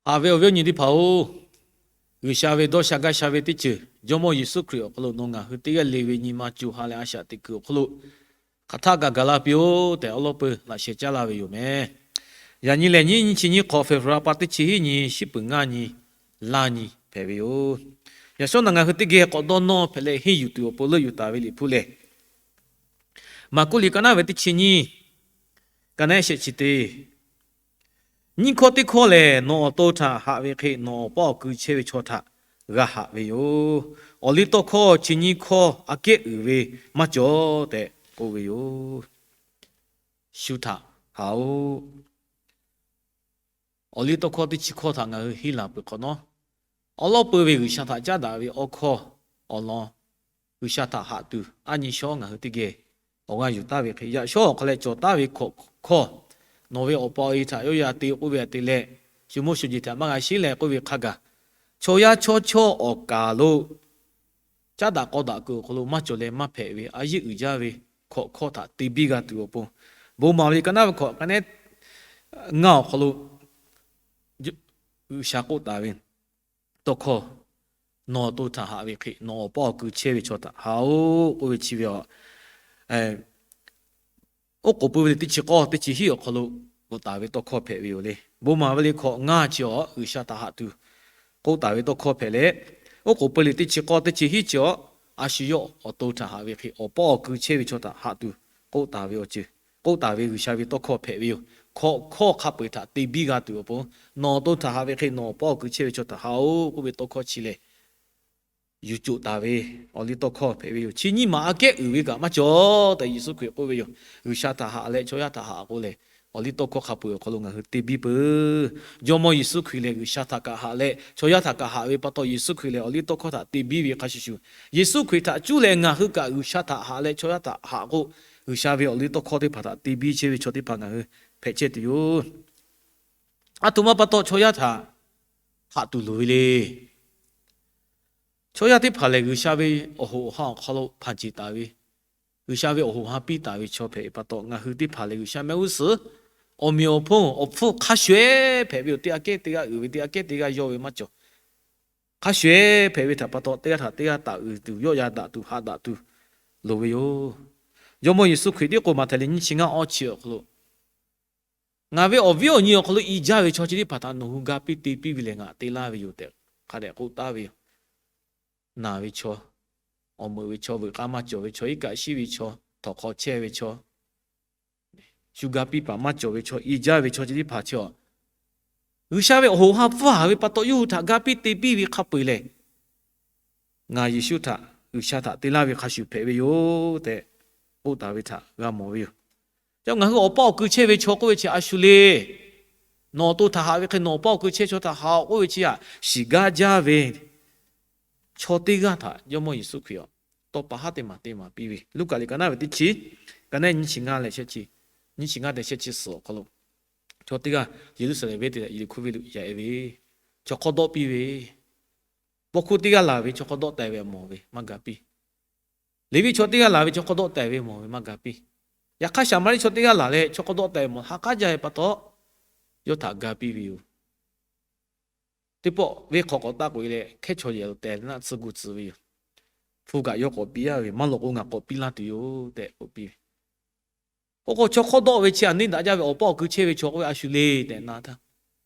Haꞈ ve awˬ viˉ awˬ nyi teˇ hpaˍ-oˬ, G'uiˬsha ve dawˇ sha gaˇ sha ve teˇ ceuˬ Jawˇmawˇ Yeˍsuˆ Hkriꞈ awˬ hk'aw lo nawˬ ngaˬ hui teˇ g'aˇ le ve nyi ma co ha leh a shaꞈ teꞈ kuiˬ awˬ hk'aw lo hk'aˬ htaˆ gaˬ gaˬ la piˇ-oˆ tehꞈ awˉ lawˉ peuˬ laꞈ sheh caˉ laˇ ve yoˬ meh. Yaꞈ nyi lehˬ, nyiˇ nyiˇ chi nyiˇ hk'awꞈ February pa teˇ chi hiˉ nyi, shiˉ peuˬ ngaˇ nyi, laˇ nyi hpehꞈ ve yoˬ. Yaꞈ shawˉ naˬ ngaˬ hui teˇ geh k'awꞈ dawˇ nawˇ hpehꞈ leh henˇ yuˬ tuˬ awˬ pon leuˆ yuˬ taˍ ve Liꞈ hpu lehˬ, Maˍkuˆ liꞈ ka naˉ ve teˇ chi nyiˇ, ka naˉ shehˆ chi teˇ, nyiˇ hkawˇ teˇ hkawˇ lehˬ, nawˬ awˬ to htaꞈ haꞈ ve hk'e nawˬ awˬ paˇ awˬ kui chehˇ ve chaw htaꞈ g'a haꞈ ve yoˬ. Awˬliˇtawˇhkawˇ chi nyiˇ hkawˇ aꞈ kehˉ uiˍ ve maˇ cawˬ tehꞈ k'oˆ ve yoˬ. Shu htaꞈ haꞈ-oˆ. Awˬliˇtawˇhkawˇ teˇ chi hkawˇ htaꞈ ngaˬ hui henˇ laˬ peuˬ hk'awꞈ nawˉ, awˉ lawˉ peuˬ ve G'uiˬsha htaꞈ caˉ daꞈ ve awˬ hkawˇ awˬ lawn, G'uiˬsha htaꞈ haꞈ tuˬ aˉ nyi shawˉ ngaˬ hui teˇ geh awˬ g'aˇ yuˬ taˍ ve hk'e, yaꞈ shawˉ awˬ hk'aw leh cawˬ taˍ ve hkawꞈ hkawˇ, nawˬ ve awˬ pa awˬ e htaꞈ yawˇ yaˇ te k'oˆ ve aꞈ te leh, shu mawˇ shu jeˬ htaꞈ maˇ g'a sheˉ leh k'oˆ ve hk'a gaˬ, chaw yaˇ chawˇ chawˇ awˬ kaˍ lo caˉ daꞈ k'aw daꞈ kuiˬ awˬ hk'aw lo maˇ cawˬ leh maˇ hpehꞈ ve a yeˇ uiˍ jaˇ ve hkawꞈ hkawˇ htaꞈ te biˇ g'a tuˬ awˬ pon, bon maˍ ve ka naˉ ve hkawꞈ ka naˉ ngaˇ awˬ hk'aw lo G'uiˬsha k'oˆ taˍ ve tawˇ hkawˇ, nawˬ awˬ to htaꞈ haꞈ ve hk'e nawˬ awˬ paˇ awˬ kui chehˇ ve chaw htaꞈ haꞈ-oˆ k'oˆ ve chi ve a Oˉ k'oˍ pui ve liꞈ teˇ chi k'awˇ teˇ chi hiˉ awˬ hk'aw lo k'oˆ taˍ ve tawˇ hkawˇ hpehꞈ ve yoˬ le. Bon maˍ ve le hkawꞈ ngaˇ chi awˬ G'uiˬsha htaꞈ haꞈ tuˬ k'oˆ taˍ ve tawˇ hkawˇ hpehꞈ leh, oˉ k'oˍ pui liꞈ teˇ chi k'awˇ teˇ chi hiˉ chi awˬ a shu yawˇ awˬ to htaꞈ haꞈ ve hk'e awˬ paˇ awˬ kui chehˇ ve chaw htaꞈ haꞈ tuˬ k'oˆ taˍ ve awˬ ceuˬ, k'oˆ taˍ ve G'uiˬsha ve tawˇ hkawˇ hpehꞈ ve yoˬ. Hkawꞈ hkawˇ hk'a peu-eˬ htaꞈ te biˇ g'a tuˬ awˬ pon, nawˬ awˬ to htaꞈ haꞈ ve hk'e nawˬ awˬ paˇ awˬ kui chehˇ ve chaw htaꞈ haꞈ-oˆ k'oˆ ve tawˇ hkawˇ chi lehˬ, yuˬ coꞈ taˍ ve awˬ liˇ tawˇ hkawˇ hpehꞈ ve yoˬ. Chi nyiˇ maˬ aꞈ kehˉ uiˍ ve kaꞈ maˇ cawˬ tehꞈ Yeˍsuˆ Hkriꞈ k'oˆ ve yoˬ. G'uiˬsha htaꞈ haꞈ leh chaw yaˇ htaꞈ haꞈ k'o lehˬ, awˬ liˇ tawˇ hkawˇ hk'a peu-eˬ awˬ hk'aw lo ngaˬ hui te biˇ peuˬ. Jawˇmawˇ Yeˍsuˆ Hkriꞈ lehˬ G'uiˬsha htaꞈ kaꞈ haꞈ leh chaw yaˇ htaꞈ kaꞈ haꞈ ve pa taw, Yeˍsuˆ Hkriꞈ lehˬ awˬ liˇ tawˇ hkawˇ htaꞈ te biˇ ve hk'a shuˍ shuˍ, Yeˍsuˆ Hkriꞈ htaꞈ cuˇ leh ngaˬ hui kaꞈ G'uiˬsha htaꞈ haꞈ leh chaw yaˇ htaꞈ haꞈ k'o, G'uiˬsha ve awˬ liˇ tawˇ hkawˇ teˇ hpaˍ htaꞈ te biˇ chehˇ ve chaw teˇ hpaˍ ngaˬ hui hpehꞈ chehˇ tuˬ yoˬ. Aˬ htoꞈ ma pa taw chaw yaˇ htaꞈ haꞈ tuˬ loˍ ve le. Chaw yaˇ teˇ hpaˍ lehˬ G'uiˬsha ve awˬ hoꞈ awˬ ha awˬ hk'aw lo hpanˍ ceˬ taˍ ve, G'uiˬsha ve awˬ hoꞈ awˬ ha piˇ taˍ ve chaw hpehꞈ ve pa taw, ngaˬ hui teˇ hpaˍ lehˬ G'uiˬsha mehˆ g'uˇ suhˍ awˬ meꞈ awˬ hponˇ awˬ hpfuhˇ hk'a shuˍ-eˬ hpehꞈ ve yoˬ. Teˇ g'aˇ kehˉ teˇ g'aˇ uiˍ ve, teˇ g'aˇ kehˉ teˇ g'aˇ yawˇ ve maˇ cawˬ. Hk'a shuˍ-eˬ hpehꞈ ve htaꞈ pa taw, teˇ g'aˇ htaꞈ teˇ g'aˇ taˍ uiˍ tuˬ, yawˆ yan daꞈ tuˬ, haꞈ daꞈ tuˬ loˍ ve yoˬ. Jawˇmawˇ Yeˍsuˆ Hkriꞈ tiˉ k'o Maꞈhtehˍ liꞈ nyiˇ chi ngaˇ awˇ chi awˬ hk'aw lo, Ngaˬ ve awˬ viˉ awˬ nyi awˬ hk'aw lo i jaˇ ve chaw chi teˇ hpaˍ htaꞈ nawˬ hui ga piˇ te piˇ ve lehˬ ngaˬ te laˇ ve yoˬ tehꞈ hk'a dehꞈ k'oˆ taˍ ve yoˬ. Naˬ ve chaw, awˬ meuꞈ ve chaw, veuꞈ k'aˇ maˇ cawˬ ve chaw, iˉ kaˆ shiˉ ve chaw, htawnˍ hk'aw chehˇ ve chaw, shu ga piˇ paˍ maˇ cawˬ ve chaw, i jaˇ ve chaw chi teˇ hpaˍ chi a, G'uiˬsha ve awˬ hoꞈ ha hpfuhˇ haˍ ve pa taw yawˇ hui htaꞈ ga piˇ te piˇ ve hk'a peu-eˬ lehˬ, ngaˬ Yeˍsuˆ htaꞈ, G'uiˬsha htaꞈ te laˇ ve hk'a shuˍ hpehꞈ ve yoˬ tehꞈ k'oˆ taˍ ve htaꞈ g'a mawˬ ve yoˬ. Ca ngaˬ hui awˬ paˇ awˬ kui chehˇ ve chaw k'oˆ ve chi a shu le. Nawˬ awˬ to htaꞈ haꞈ ve hk'e nawˬ awˬ paˇ awˬ kui chehˇ chaw htaꞈ haꞈ-oꞈ k'oˆ ve chi aꞈ, shiˍ gaˇ jaˇ ve chaw teˇ g'aˇ htaꞈ Jawˇmawˇ Yeˍsuˆ Hkriꞈ awˬ tawˇ pa haˉ teˇ maˬ teˇ maˬ piˇ ve. Luˉkaꞈ liꞈ ka naˉ ve teˇ chi, ka naˉ nyiˇ chi ngaˇ leh shehˆ chi, nyiˇ chi ngaˇ tehꞈ shehˆ chi suhˍ awˬ hk'aw lo, chaw teˇ g'aˇ Yeˍruˆsaˍlehnˍ venˇ te leh Yeˍriˆhkoˇ venˇ lo yaꞈ e ve, chaw hk'awˇ dawˆ piˇ ve, paw hkuˇ teˇ g'aˇ laˬ ve chaw hk'awˇ dawˆ taiˍ ve mawˬ ve maˇ ga piˇ. Leˍviˆ chaw teˇ g'aˇ laˬ ve chaw hk'awˇ dawˆ taiˍ ve mawˬ ve maˇ ga piˇ. Yaꞈ hk'aˇ Saˍmaˍriˆ chaw teˇ g'aˇ laˬ leh chaw hk'awˇ dawˆ taiˍ mawˬ ha k'aˉ jaˇ ve pa taw, yawˇ htaꞈ ga piˇ ve yoˬ. Teˇ pawˆ venˇ hk'aw k'awꞈ taˆ k'oꞈ e leh hkehˉ chaw yehˬ lo teh naˆ tsuhˇ gu tcuh ve yoˬ. Hpu kaꞈ yawˇ k'awꞈ piˇ-a ve, maˇ loꞈ k'o ngaˬ k'awꞈ piˇ laˇ tuˬ yoˬ tehꞈ k'oˆ piˇ ve. Oˇ k'o chaw hk'awˇ dawˆ ve chi aꞈ neˇ daꞈ jaˇ ve awˬ paˇ awˬ kui chehˇ ve chaw k'oˆ ve a shu le tehꞈ na htaˇ,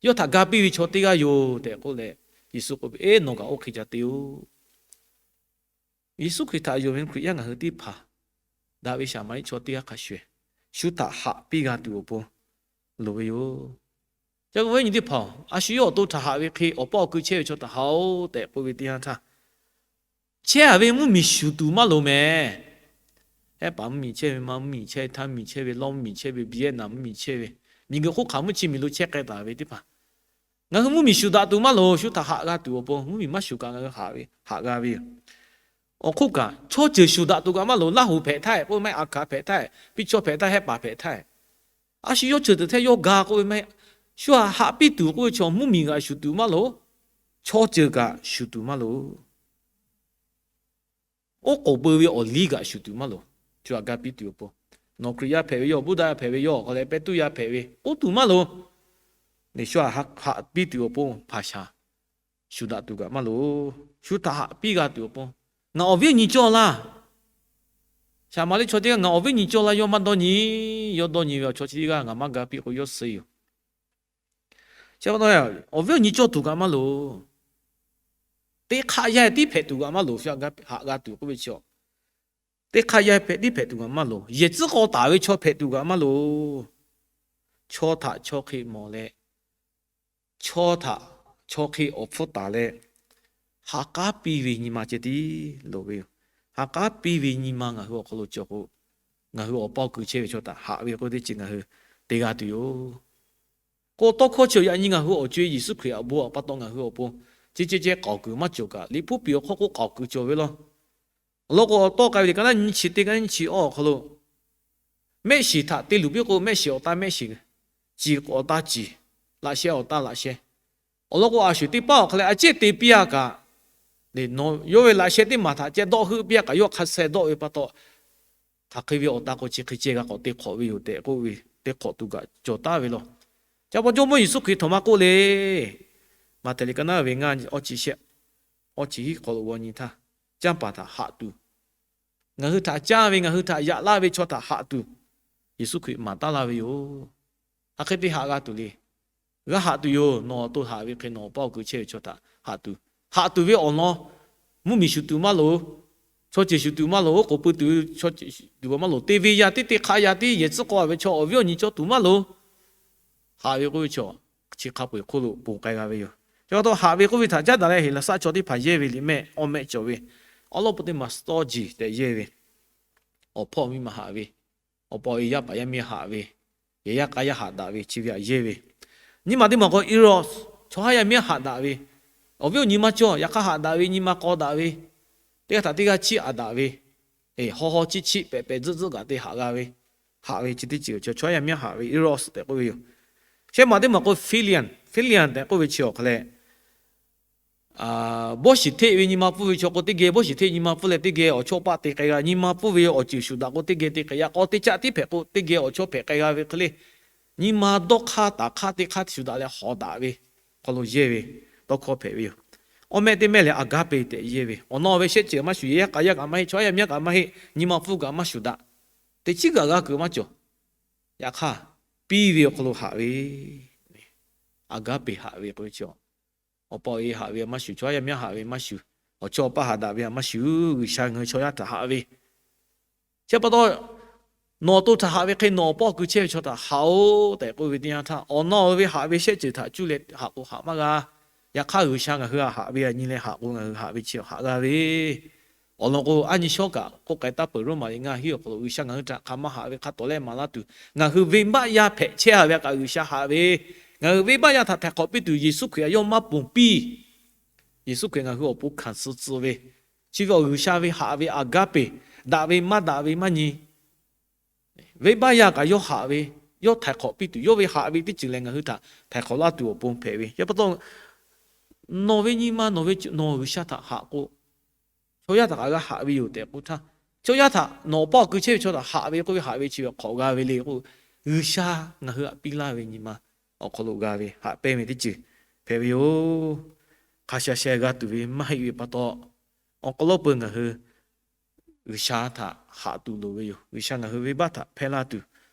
yawˇ htaꞈ ga piˇ ve chaw teˇ g'aˇ yoˬ tehꞈ k'oˆ leh, Yeˍsuˆ k'oˆ ve, Eˉ, nawˬ kaꞈ oˇ hk'e ca te-oˬ. Yeˍsuˆ Hkriꞈ htaꞈ yonˍ ve Hkriꞈ yaˇ ngaˬ hui teˇ hpaˍ daꞈ ve Saˍmaˍriˆ chaw teˇ g'aˇ hk'a shuˍ, shu htaꞈ haꞈ piˇ g'a tuˬ awˬ pon loˍ ve yoˬ. Ca ve nyi teˇ hpaˍ-oˬ, a shu yawˇ awˬ to htaꞈ haꞈ ve hk'e awˬ paˇ awˬ kui chehˇ ve chaw htaꞈ haꞈ-oꞈ tehꞈ k'oˆ ve teˇ yanˇ htaˇ, chehˇ-a ve mvuhˇmiˬ shuˍ tuˬ maˇ loˍ mehˍ. Hehˉ paˍ mvuhˇmiˬ chehˇ ve, ma mvuhˇmiˬ chehˇ ve, htaˇ mvuhˇmiˬ chehˇ ve, Vietnam mvuhˇmiˬ chehˇ ve, miˬguiˬ hk'oˆ hk'aˬ mvuhˇ chi miˬ lo chehˇ k'ai taˍ ve teˇ hpaˍ, ngaˬ hui mvuhˇmiˬ shuˍ daꞈ tuˬ maˇ loˍ. Shu htaꞈ haꞈ g'a tuˬ awˬ pon mvuhˇmiˬ maˇ shuˍ kaꞈ ngaˬ hui haꞈ g'a ve yoˬ. Awˬ hk'oˆ kaꞈ chaw ceuˬ shuˍ daꞈ tuˬ kaꞈ maˇ loˍ. Laˇ hoꞈ hpehꞈ htaˇ-eˬ k'oˆ ve maˇ heˆ, a hkanˍ hpehꞈ htaˇ-eˬ, piˇ chaw hpehꞈ htaˇ, hehˉ paˍ hpehꞈ htaˇ-eˬ, a shu yawˇ ceuˬ teꞈ htaˇ yawˇ ga k'oˆ ve maˇ heˆ. Shu htaꞈ haꞈ piˇ tuˬ k'oˆ ve chaw mvuhˇmiˬ g'aꞈ shuˍ tuˬ maˇ loˍ. Chaw ceuˬ kaꞈ shuˍ tuˬ maˇ loˍ. Oˉ k'oˍ pui ve awˬ liˇ g'aꞈ shuˍ tuˬ maˇ loˍ. Shu htaꞈ ga piˇ tuˬ awˬ pon, nawˬ Hkriꞈ yaˇ hpehꞈ ve yoˬ, Buddha yaˇ hpehꞈ ve yoˬ, k'awꞈ leh pehˇ tuˇ yaˇ hpehꞈ ve k'oˆ tuˬ maˇ loˍ. Neˇ shu htaꞈ haꞈ piˇ tuˬ awˬ pon hpaˍ shaˍ shuˍ daꞈ tuˬ kaꞈ maˇ loˍ. Shu htaꞈ haꞈ piˇ g'a tuˬ awˬ pon, ngaˬ awˬ viˉ awˬ nyi cawˇ laˇ. Shaˍ maˍ liˇ chaw teˇ g'aˇ ngaˬ awˬ viˉ awˬ nyi cawˇ laˇ, yawˇ maˇ dawˇ nyi. Yawˇ dawˇ nyi ve awˬ chaw chi teˇ g'aˇ ngaˬ maˇ ga piˇ k'o yawˇ suh yoˬ. Chi pa taw, awˬ viˉ awˬ nyi cawˇ tuˬ kaꞈ maˇ loˍ. Teˇ hk'aˆ yaˇ tiˉ hpehꞈ tuˬ kaꞈ maˇ loˍ. Shu g'a haꞈ g'a tuˬ k'oˆ ve chi, teˇ hk'aˆ yaˇ hpehꞈ tiˉ hpehꞈ tuˬ kaꞈ maˇ loˍ. Yehˬ tcuhˉ k'aw taˍ ve chaw hpehꞈ tuˬ kaꞈ maˇ loˍ. Chaw htaꞈ chaw hk'e mawˬ leh, chaw htaꞈ chaw hk'e awˬ hpfuhˇ taˍ leh, ha k'aˉ piˇ ve nyi ma ceh tiˉ loˍ ve yoˬ. Ha k'aˉ piˇ ve nyi ma ngaˬ hui awˬ hk'aw lo cawˬ k'o, ngaˬ hui awˬ paˇ awˬ kui chehˇ ve chaw htaꞈ haꞈ ve k'oˆ teˇ ceuˬ ngaˬ hui te g'a tuˬ yoˬ. K'o, tawˇ hkawˇ chi yaꞈ nyi ngaˬ hui awˬ co-e Yeˍsuˆ Hkriꞈ awˬ bon awˬ pa taw ngaˬ hui awˬ pon chi ceh ceh k'aoˍ kuiˬ maˇ cawˬ kaꞈ, Liꞈ hpu piˍ awˬ hk'aw k'oˆ k'aoˍ kuiˬ cawˬ ve law. Awˬ lawn k'o, tawˇ k'ai ve liꞈ ka naˉ nyiˇ chi teˇ ka nyiˇ chi awˬ awˬ hk'aw lo, mehˆ shiˍ htaꞈ te luˬ piˇ k'o, mehˆ shiˍ awˬ taˇ mehˆ shiˍ, ciˬ awˬ taˇ ciˬ, laꞈ sheh awˬ taˇ laꞈ sheh. Awˬ lawn k'o, a shuˍ teˇ paˉ awˬ hk'a leh a ceˉ te piˇ a kaꞈ, yawˇ ve laꞈ sheh teˇ maˬ htaꞈ ceh dawˆ heuˆ piˇ a kaꞈ, yawˇ hk'a sheh dawˆ ve pa taw, hk'aˬ hk'e ve awˬ taˇ k'o chi hk'e ceh g'a k'awꞈ te hk'awꞈ ve yoˬ tehꞈ k'oˆ ve, te hk'awꞈ tuˬ kaꞈ cawˬ taˍ ve law. Chi pa taw Jawˇmawˇ Yeˍsuˆ Hkriꞈ htaꞈ maˇ k'oˆ le. Maꞈhtehˍ liꞈ ka naˉ ve ngaˇ awˇ chi shehˆ, awˇ chi hiˉ hk'aw lo g'aw nyi htaˇ, canˇ paˍ htaꞈ haꞈ tuˬ, ngaˬ hui htaꞈ canˇ ve, ngaˬ hui htaꞈ yaꞈ laˇ ve chaw htaꞈ haꞈ tuˬ, Yeˍsuˆ Hkriꞈ maˍ taˉ laˇ ve yoˬ. Hk'aˬ hk'e te haꞈ g'a tuˬ le. G'a haꞈ tuˬ yoˬ. Nawˬ awˬ to haꞈ ve hk'e nawˬ awˬ paˇ awˬ kui chehˇ ve chaw htaꞈ haꞈ tuˬ. Haꞈ tuˬ ve awˬ lawn, mvuhˇmiˬ shuˍ tuˬ maˇ loˍ. Chaw ceuˬ shuˍ tuˬ maˇ loˍ. Oˉ k'oˍ pui tuˬ ve chaw ceuˬ shuˍ tuˬ maˇ loˍ. Te ve yaˇ tiˉ, te hk'aˆ yaˇ tiˉ, yehˬ tcuhˉ k'aw ve chaw awˬ viˉ awˬ nyi cawˇ tuˬ maˇ loˍ. Haꞈ ve k'oˆ ve chi, chi hk'a peu-eˬ hk'oˆ lo ponˬ k'ai g'a ve yoˬ. Chi pa taw haꞈ ve k'oˆ ve htaꞈ caˉ daꞈ leh Heˍlaˍsaˆ chaw teˇ hpaˍ yehˇ ve liꞈ mehˆ awˇ mehˆ cawˬ ve, awˉ lawˉ pon teˇ maˬ storge tehꞈ yehˇ ve, awˬ hpawˇ miˇ ma haꞈ ve, awˬ pa awˬ e yaˇ paˍ yaˇ miˇ haꞈ ve, yehˬ yaˇ k'a yaˇ haꞈ daꞈ ve chi ve htaꞈ yehˇ ve. Nyiˇ maˬ teˇ maˬ k'o eros, chaw haˉ yaˇ miˇ haꞈ daꞈ ve, awˬ viˉ awˬ nyi maˇ cawˇ, yaꞈ hk'aˇ haꞈ daꞈ ve, nyi ma k'aw daꞈ ve, teˇ g'aˇ htaꞈ teˇ g'aˇ chiˇ aꞈ daꞈ ve, haw haw chiˇ chiˇ pehꞈ pehꞈ tzuhˆ tzuhˆ kaꞈ te haꞈ g'a ve, haꞈ ve chi teˇ ceuˬ chaw haˉ yaˇ miˇ haꞈ ve eros tehꞈ k'oˆ ve yoˬ. Shehˆ maˬ teˇ maˬ k'o philia, philia tehꞈ k'oˆ ve chi awˬ hk'a leh, bawˇ shiˍ hteˆ ve nyi ma pfuhˇ ve chaw k'o teˇ geh bawˇ shiˍ hteˆ nyi ma pfuhˇ leh teˇ geh awˬ chawˇ paˆ te k'ai g'a. Nyi ma pfuhˇ ve awˬ ceuˬ shuˍ daꞈ k'o teˇ geh te k'ai g'a. K'aw teˇ caˆ tiˉ hpehꞈ k'o teˇ geh awˬ chawˇ hpehꞈ k'ai g'a ve hk'e le. Nyi ma dawˇ hk'aˇ taˍ hk'aˇ teˇ hk'aˇ shuˍ daꞈ leh hawˍ daꞈ ve hk'aw lo yehˇ ve tawˇ hkawˇ hpehꞈ ve yoˬ. Awˇ mehˆ teˇ mehˆ lehˬ agape tehꞈ yehˇ ve, awˬ nawˬ ve shehˆ ceuˬ maˇ shuˍ, yehˬ yaˇ k'a yaˇ kaꞈ maˇ heˆ, chaw haˉ yaˇ miˇ kaꞈ maˇ heˆ, nyi ma pfuhˇ kaꞈ maˇ shuˍ daꞈ. Teˇ chiˉ kaꞈ g'a kuiˬ maˇ cawˬ. Yaꞈ hk'aˇ, piˇ ve awˬ hk'aw lo haꞈ ve, agape haꞈ ve k'oˆ ve chi, awˬ pa awˬ e haꞈ ve maˇ shuˍ, chaw haˉ yaˇ miˇ haꞈ ve maˇ shuˍ, awˬ chawˇ awˬ paˇ haꞈ daꞈ ve maˇ shuˍ, G'uiˬsha ngaˬ hui chaw yaˇ htaꞈ haꞈ ve. Chi pa taw, nawˬ awˬ to htaꞈ haꞈ ve hk'e nawˬ awˬ paw kuiˬ chehˇ ve chaw htaꞈ haꞈ-oꞈ tehꞈ k'oˆ ve teˇ yanˇ htaˇ, awˬ nawˬ ve haꞈ ve shehˆ ceuˬ htaꞈ cuˇ leh haꞈ k'o haꞈ maˇ g'a. Yaꞈ hk'aˇ, G'uiˬsha ngaˬ hui htaꞈ haꞈ ve a nyi leh haꞈ k'o ngaˬ hui haꞈ ve chi haꞈ g'a ve. Awˬ lawn k'o, a nyi shawˉ kaꞈ k'oˆ k'ai taˇ peuˬ. Roˉmaꞈ liꞈ ngaˇ hiˉ awˬ hk'aw lo G'uiˬsha ngaˬ hui htaꞈ hk'aˬ ma haꞈ ve hk'a tawˍ lehˆ maˍ laˇ tuˬ, ngaˬ hui venˇbaˆ yaˇ hpehꞈ chehˇ a ve a kaꞈ G'uiˬsha haꞈ ve. Ngaˬ hui venˇbaˆ yaˇ htaꞈ htaiˍ hk'awꞈ piˇ tuˬ Yeˍsuˆ Hkriꞈ htaꞈ yawˇ maˇ ponˬ piˇ. Yeˍsuˆ Hkriꞈ ngaˬ hui awˬ pon hkanˍ suh tcuh ve, chi ve awˬ G'uiˬsha ve haꞈ ve agape, daꞈ ve maˇ daꞈ ve maˇ nyi. Venˇbaˆ yaˇ kaꞈ yawˇ haꞈ ve, yawˇ htaiˍ hk'awꞈ piˇ tuˬ, yawˇ ve haꞈ ve teˇ ceuˬ lehˬ ngaˬ hui htaꞈ htaiˍ hk'awꞈ laˇ tuˬ awˬ pon hpehꞈ ve. Chi pa taw, nawˬ ve nyi ma nawˬ ve ceuˬ nawˬ G'uiˬsha htaꞈ haꞈ k'o, chaw yaˇ htaꞈ kaꞈ g'a haꞈ ve yoˬ tehꞈ k'oˆ htaˇ, chaw yaˇ htaꞈ nawˬ awˬ paw kuiˬ chehˇ ve chaw htaꞈ haꞈ ve k'oˆ ve haꞈ ve chi ve hk'awꞈ g'a ve le k'o, G'uiˬsha ngaˬ hui htaꞈ piˇ laˇ ve nyi ma awˬ hk'aw lo g'a ve haꞈ pehnˇ ve teˇ ceuˬ hpehꞈ ve yoˬ. Hk'a sha sheh g'a tuˬ ve maˇ heˆ ve pa taw, awˬ hk'aw lo peu ngaˬ hui G'uiˬsha htaꞈ haꞈ tuˬ loˍ ve yoˬ. G'uiˬsha ngaˬ hui venˇbaˆ htaꞈ hpehˇ laˇ tuˬ,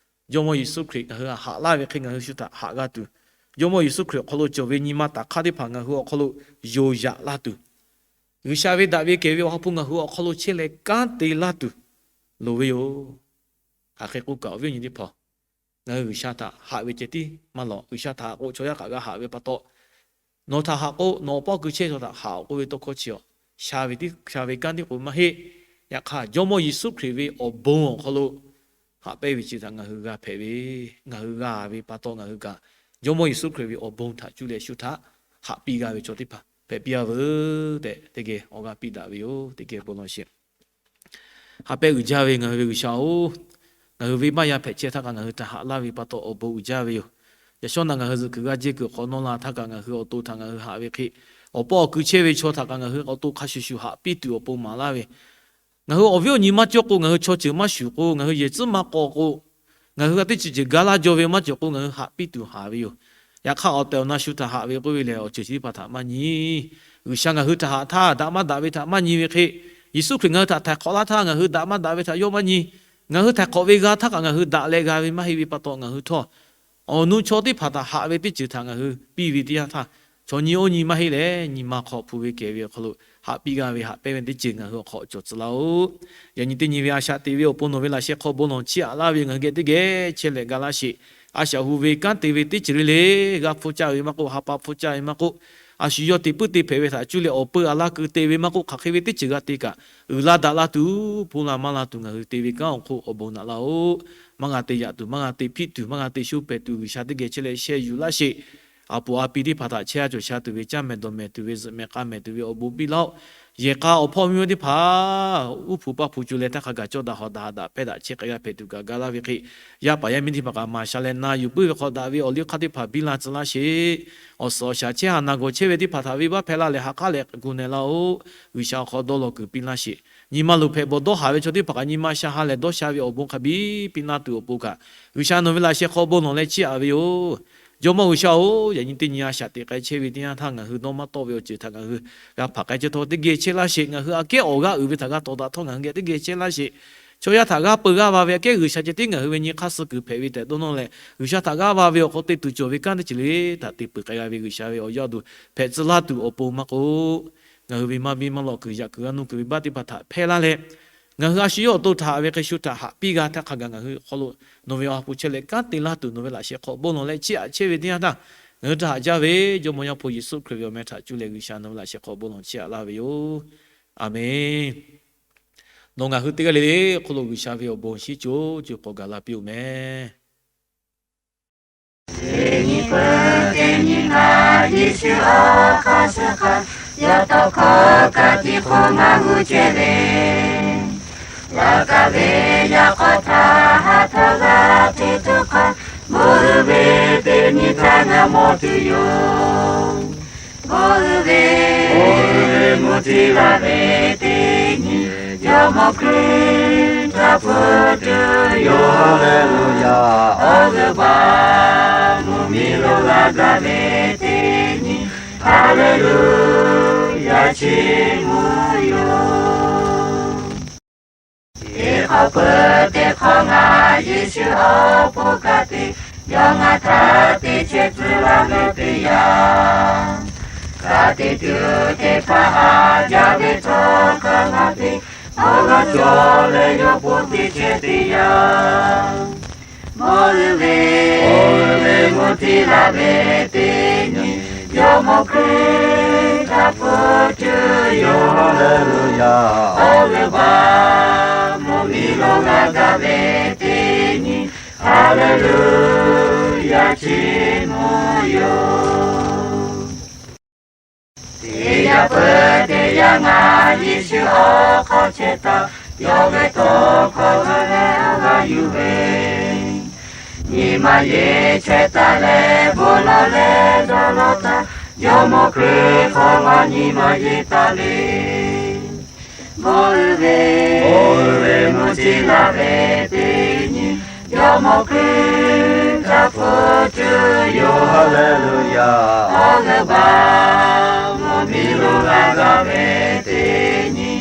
Jawˇmawˇ Yeˍsuˆ Hkriꞈ ngaˬ hui htaꞈ haꞈ laˇ ve hk'e ngaˬ hui shu htaꞈ haꞈ g'a tuˬ, Jawˇmawˇ Yeˍsuˆ Hkriꞈ awˬ hk'aw lo cawˬ ve nyi ma taˍ hk'aˇ teˇ hpaˍ ngaˬ hui awˬ hk'aw lo yonˍ yaꞈ laˇ tuˬ, G'uiˬsha ve daꞈ ve kehˬ ve awˬ ha hpu ngaˬ hui awˬ hk'aw lo chehˇ leh kanˉ te laˇ tuˬ loˍ ve yoˬ. Hk'aˬ hk'e k'oˆ kaꞈ awˬ viˉ awˬ nyi teˇ hpaˍ, ngaˬ hui G'uiˬsha htaꞈ haꞈ ve ceh tiˉ maˇ lawˬ. G'uiˬsha htaꞈ haꞈ k'o chaw yaˇ kaꞈ g'a haꞈ ve pa taw, nawˬ htaꞈ haꞈ k'o nawˬ awˬ paw kuiˬ chehˇ ve chaw htaꞈ haꞈ-oꞈ k'oˆ ve tawˇ hkawˇ chi awˬ, sha ve tiˉ sha ve kanˉ tiˉ k'o maˇ heˆ. Yaꞈ hk'aˇ, Jawˇmawˇ Yeˍsuˆ Hkriꞈ ve awˬ bon awˬ hk'aw lo haꞈ pehnˇ ve chi htaꞈ ngaˬ hui g'a hpehꞈ ve, ngaˬ hui g'a ve pa taw ngaˬ hui kaꞈ Jawˇmawˇ Yeˍsuˆ Hkriꞈ ve awˬ bon htaꞈ cuˇ leh shu htaꞈ haꞈ piˇ g'a ve chaw teˇ hpaˍ hpehꞈ piˇ-a veuˬ tehꞈ teˇ geh awˬ g'aˇ piˇ daꞈ ve yoˬ. Teˇ geh bon lawˬ sheˍ. Haꞈ pehnˇ uiˍ jaˇ ve ngaˬ hui ve G'uiˬsha-oˬ, ngaˬ hui venˇbaˆ yaˇ hpehꞈ chehˇ htaˇ kaꞈ ngaˬ hui htaꞈ haꞈ laˇ ve pa taw awˬ bon uiˍ jaˇ ve yoˬ. Yaꞈ shawˉ naꞈ ngaˬ hui zuhꞈ kuiˬ g'aˇ jehˇ kuiˬ hk'awꞈ nawˇ la htaˇ kaꞈ ngaˬ hui awˬ to htaꞈ ngaˬ hui haꞈ ve hk'e, awˬ paw awˬ kui chehˇ ve chaw htaꞈ kaꞈ ngaˬ hui awˬ to hk'a shuˍ shuˍ haꞈ piˇ tuˬ awˬ pon maˍ laˇ ve, ngaˬ hui awˬ viˉ awˬ nyi maˇ cawˇ k'o, ngaˬ hui chaw ceuˬ maˇ shuˍ k'o, ngaˬ hui yehˬ tcuhˉ maˇ k'aw k'o, ngaˬ hui g'a teˇ ceuˬ ceuˬ ga laˇ jaw ve maˇ cawˬ k'o, ngaˬ hui haꞈ piˇ tuˬ haˍ ve yoˬ. Yaꞈ hk'aˇ, awˬ tehˬ awˬ na shu htaꞈ haꞈ ve k'oˆ ve lehˬ, awˬ ceuˬ chi teˇ hpaˍ htaꞈ maˇ nyi. G'uiˬsha ngaˬ hui htaꞈ haꞈ htaˇ daꞈ maˇ daꞈ ve htaꞈ maˇ nyi ve hk'e, Yeˍsuˆ Hkriꞈ ngaˬ hui htaꞈ htaiˍ hk'awꞈ laˇ htaˇ ngaˬ hui daꞈ maˇ daꞈ ve htaꞈ yawˇ maˇ nyi. Ngaˬ hui htaiˍ hk'awꞈ ve g'a htaˇ kaꞈ ngaˬ hui daꞈ leh g'a ve maˇ heˆ ve pa taw, ngaˬ hui htawˇ awˬ nu chaw teˇ hpaˍ htaꞈ haꞈ ve teˇ ceuˬ htaꞈ ngaˬ hui piˇ ve teˇ yanˇ htaˇ, chaw nyi oˇ nyi maˇ heˆ leh, nyi ma hk'aw hpu ve kehˬ ve awˬ hk'aw lo haꞈ piˇ g'a ve haꞈ pehnˇ ve teˇ ceuˬ ngaˬ hui awˬ hk'aw cawˬ tcuh laˇ-oˆ. Yaꞈ nyi teˇ nyi ve a shaꞈ teꞈ ve awˬ pon nawˬ ve laꞈ sheh hk'aw bon lawˬ chiˇ aꞈ laˇ ve ngaˬ hui geh teˇ geh chehˇ leh ga laˇ sheˍ. A shaꞈ hu ve kanˉ te ve teˇ ceuˬ le le g'a hpfuhˇ caˇ ve maˇ k'oˆ, ha pa hpfuhˇ caˇ ve maˇ k'oˆ, a shu yawˇ te puiˉ te hpehꞈ ve htaꞈ cuˇ leh awˬ peu aˬ laˇ keu te ve maˇ k'oˆ, hk'aˬ hk'e ve teˇ ceuˬ g'a te kaꞈ, uiˍ la daꞈ la tuˬ, ponˇ la maˇ la tuˬ ngaˬ hui te ve kanˉ awˬ hk'oˆ awˬ bon naꞈ laˇ-oˆ. Maˇ g'a te yaꞈ tuˬ, maˇ g'a te hpiˆ tuˬ, maˇ g'a te sho pehˍ tuˬ, G'uiˬsha teˇ geh chehˇ leh sheh yuˬ laˇ sheˍ. A poˍ a pi teˇ hpaˍ htaꞈ chehˇ a cawˬ sha tuˬ ve, caˇ mehˍ dawˬ mehˍ tuˬ ve, zuhꞈ mehˍ k'a mehˍ tuˬ ve awˬ bon piˇ laˇ-oˆ. Yehˬ k'a awˬ hpawˇ miˇ ma teˇ hpaˍ uˉ hpu paˇ hpu co leh htaˇ hk'a gaˬ cawˇ daꞈ hawˍ daꞈ ha daꞈ hpehˇ daꞈ chehˇ k'ai g'a hpehꞈ tuˬ kaꞈ ga laˇ ve hk'e, yaˇ paˍ yaˇ miˇ teˇ hpaˍ kaꞈ maˍ sha leh na yuˬ puiˉ ve hk'aw daꞈ ve awˬ liˇ hk'aˇ teˇ hpaˍ biˇ la tcuh laˇ sheˍ. Awˬ suhˍ awˬ shaˍ chehˇ ha naˬ gawˬ chehˇ ve teˇ hpaˍ htaꞈ venˇbaˆ hpehˇ laˇ leh ha k'aˉ leh gu neh laˇ-oˆ. G'uiˬsha awˬ hk'aw dawˇ law kuiˬ piˇ laˇ sheˍ. Nyi ma luˬ hpehꞈ bawˬ dawˇ haˍ ve chaw teˇ hpaˍ kaꞈ nyi ma sha ha lehˬ dawˇ sha ve awˬ bon hk'a biˇ piˇ laˇ tuˬ awˬ pon kaꞈ, G'uiˬsha nawˬ ve laꞈ sheh hk'aw bon lawˬ leh chiˇ aꞈ ve yoˬ. Jawˇmawˇ G'uiˬsha-oˬ, yaꞈ nyi teˇ nyi a shaꞈ teꞈ k'ai chehˇ ve teˇ yanˇ htaˇ ngaˬ hui dawˇ maˇ tawˆ ve awˬ ceuˬ htaꞈ ngaˬ hui g'a hpaˍ k'ai chehˇ htawˇ teˇ geh chehˇ laˇ sheˍ. Ngaˬ hui aꞈ kehˉ awˬ g'aˇ uiˍ ve htaꞈ g'a tawˍ daꞈ htawˇ ngaˬ hui geh teˇ geh chehˇ laˇ sheˍ. Chaw yaˇ htaꞈ g'aˇ peu g'aˇ va ve aꞈ kehˉ G'uiˬsha ceh tiˉ ngaˬ hui ve nyi hk'aˇ suh kuiˬ hpehꞈ ve tehꞈ dawˇ nawˇ leh, G'uiˬsha htaꞈ g'aˇ va ve awˬ hk'aw te tuˬ cawˬ ve kanˉ teˇ ceuˬ le htaꞈ te peuˬ k'ai g'a ve G'uiˬsha ve awˬ yaˇ awˬ duˬ hpehꞈ tcuh laˇ tuˬ awˬ pon maˇ k'oˆ, ngaˬ hui ve maˇ biˇ maˇ lawꞈ kuiˬ yaꞈ kuiˬ g'a nuˇ kuiˬ ve baˆ teˇ hpaˍ htaꞈ hpehˇ laˇ leh, ngaˬ hui a shu yawˇ awˬ to htaꞈ ve hk'e shu htaꞈ haꞈ piˇ g'a htaˇ hk'a gaˬ ngaˬ hui hk'aw lo nawˬ ve awˬ ha hpu chehˇ leh kanˉ te laˇ tuˬ nawˬ ve laꞈ sheh hk'aw bon lawˬ leh chiˇ aꞈ chehˇ ve teˇ yanˇ htaˇ, ngaˬ hui htaꞈ haꞈ jaˇ ve Jawˇmawˇ Yaˇ hpu Yeˍsuˆ Hkriꞈ ve awˬ meh htaꞈ cuˇ leh G'uiˬsha nawˬ ve laꞈ sheh hk'aw bon lawˬ chiˇ aꞈ laˇ ve yoˬ. Aˬmenˍ. Nawˬ ngaˬ hui teˇ g'aˇ le le hk'oˆ lo G'uiˬsha ve awˬ bon shinˉ co co k'awꞈ gaˬ la piˇ-oˬ meh. Teˇ nyi peuˬ teˇ nyi ngaˬ Yeˍsuˆ awˬ hk'aˇ suh hk'a, yaˇ tawˇ hkawˇ ka tiꞈ hk'oˆ maˇ g'uˇ chehˇ ve, laꞈ ka ve yaꞈ k'aw htaꞈ ha htawˇ g'a te tuˬ hk'a, bon uiˍ ve teˇ nyi htaˇ ngaˬ mawˬ tuˬ yoˬ. Bon uiˍ ve, bon uiˍ ve mvuhˇ tiˇ la ve teˇ nyi, Jawˇmawˇ Hkriꞈ htaꞈ hpu tuˬ yoˬ. Haˍleˍluˍyaˍ. Awˬ g'euˆ baˬ mvuhˇmiˬ lo g'a gaˬ ve teˇ nyi, Haˍleˍluˍyaˍ chiˇ mvuh yoˬ. Teˇ hk'awꞈ peuˬ teˇ hk'awꞈ ngaˬ Yeˍsuˆ awˬ pon ka tiꞈ, yawˇ ngaˬ htaꞈ te chehˇ tcuh laˇ ve teˇ yanˇ, ka tiꞈ tuˬ teˇ hpaˍ haꞈ jaˇ ve htawˇ, hk'a gaˬ teˇ awˬ g'aˇ cawˬ leh yawˇ pon te chehˇ teˇ yanˇ, bon uiˍ ve, bon uiˍ ve mvuhˇ tiˇ la ve teˇ nyi, Jawˇmawˇ Hkriꞈ htaꞈ hpu tuˬ yoˬ. Haˍleˍluˍyaˍ. Awˬ g'euˆ baˬ mvuhˇmiˬ lo g'a gaˬ ve teˇ nyi, Haˍleˍluˍyaˍ chiˇ mvuh yoˬ. Teˇ yanˇ peuˬ teˇ yanˇ ngaˬ Yeˍsuˆ awˬ hk'aw chehˇ taˍ, yawˇ ve tawˇ hkawˇ g'a leh awˬ g'aˇ yuˬ ve, nyi ma yeˬ chehˇ taˍ leh bon lawˬ leh dawˇ lawˬ taˍ, Jawˇmawˇ Hkriꞈ hk'aw maˇ nyi ma yeˬ taˍ le. Bon uiˍ ve, bon uiˍ ve mvuhˇ tiˇ la ve teˇ nyi, Jawˇmawˇ Hkriꞈ htaꞈ hpu tuˬ yoˬ. Haˍleˍluˍyaˍ. Awˬ g'euˆ baˬ mvuhˇmiˬ lo g'a gaˬ ve teˇ nyi,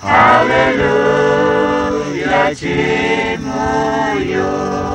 Haˍleˍluˍyaˍ chiˇ mvuh yoˬ.